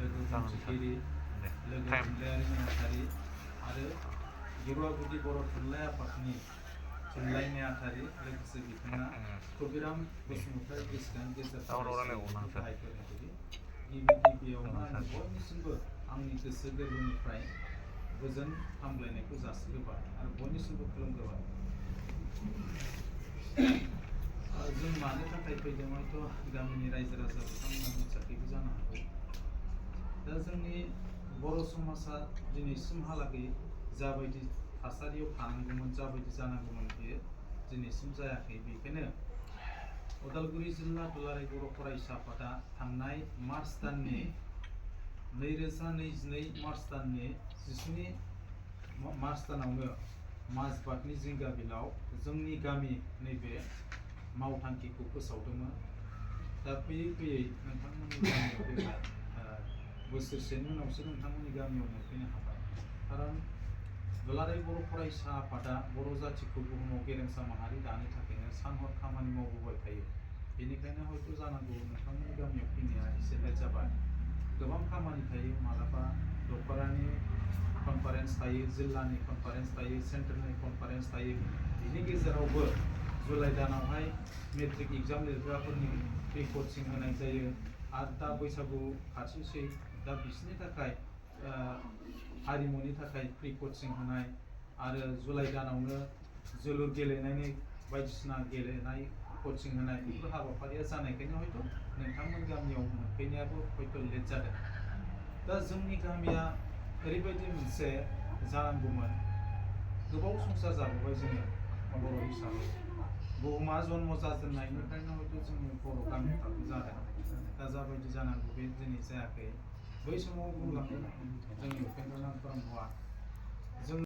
लोगो बुंथिगिरि लोगो थुनलाइयारि नेहाथारि आरो गिरुवा गुदि बर' थुनलाइ आफादनि थुनलाइ नेहाथारि लोगोसे बिथाङा कबिराम बसुमतारी गोसोखां गेजेर फरायसालिनि गिबियावनो आङो बयनिसिमबो आंनि गोसो गोरबोनिफ्राय गोजोन हामग्लायनायखौ जासिग्रोबाय आरो बयनिसिमबो खुलुमग्रोबाय। जों मानो थाखाय फैदों हयथ' गामिनि रायजो राजा बिथांमोना मिथियाखैबो जानो हागौ। दा जोंनि बर' समाजा दिनैसिमहालागै जाबायदि थासारियाव थानांगौमोन जाबायदि जानांगौमोन बेयो दिनैसिम जायाखै। बेखायनो उदालगुरि जिल्ला दुलाराय बर' फरायसा आफादा थांनाय मार्च दाननि 2022 मार्च दाननि 17 मार्च दानावनो माजबातनि जिंगा बिलाव जोंनि गामि नैबे मावथांखिखौ फोसावदोंमोन। दा फैयै फैयै नोंथांमोननि गामियाव देग्लाय बोसोरसेनि उनावसो नोंथांमोननि गामियाव मोनफैनो हाबाय। खारन दुलाराय बर' फरायसा आफादा बर' जाथिखौ बुहुमाव गेरेमसा माहारि दानो थाखायनो सानहर खामानि मावबोबाय थायो। बेनिखायनो हयथ' जानांगौ नोंथांमोननि गामियाव फैनाया एसे लेट जाबाय। गोबां खामानि थायो, मालाबा दखरानि कनफारेन्स थायो, जिल्लानि कनफारेन्स थायो, सेन्ट्रेलनि कनफारेन्स थायो। बिनि गेजेरावबो जुलाइ दानावहाय मेट्रिक एग्जाम लिरग्राफोरनि प्रि कचिं होनाय जायो आरो दा बैसागु खाथिसै, दा बिसोरनि थाखाय हारिमुनि थाखाय प्रि कचिं होनाय आरो जुलाइ दानावनो जोलुर गेलेनायनि बायदिसिना गेलेनाय कचिं होनाय बेफोर हाबाफारिया जानायखायनो हयथ' नोंथांमोन गामियाव मोनफैनायाबो हयथ' लेट जादों। दा जोंनि गामिया ओरैबायदि मोनसे जानांगौमोन, गोबाव संसार जाबोबाय जोङो बर' हिसाबै। बुहुमा जन्म जाजेननायनिफ्रायनो हयथ' जोंनि बर' गामिफ्राबो जादों। दा जाबायदि जानांगौ बे दिनै जायाखै। बै समाव बुंलांदों जोंनि उपेन्द्रनाथ ब्रह्मआ जों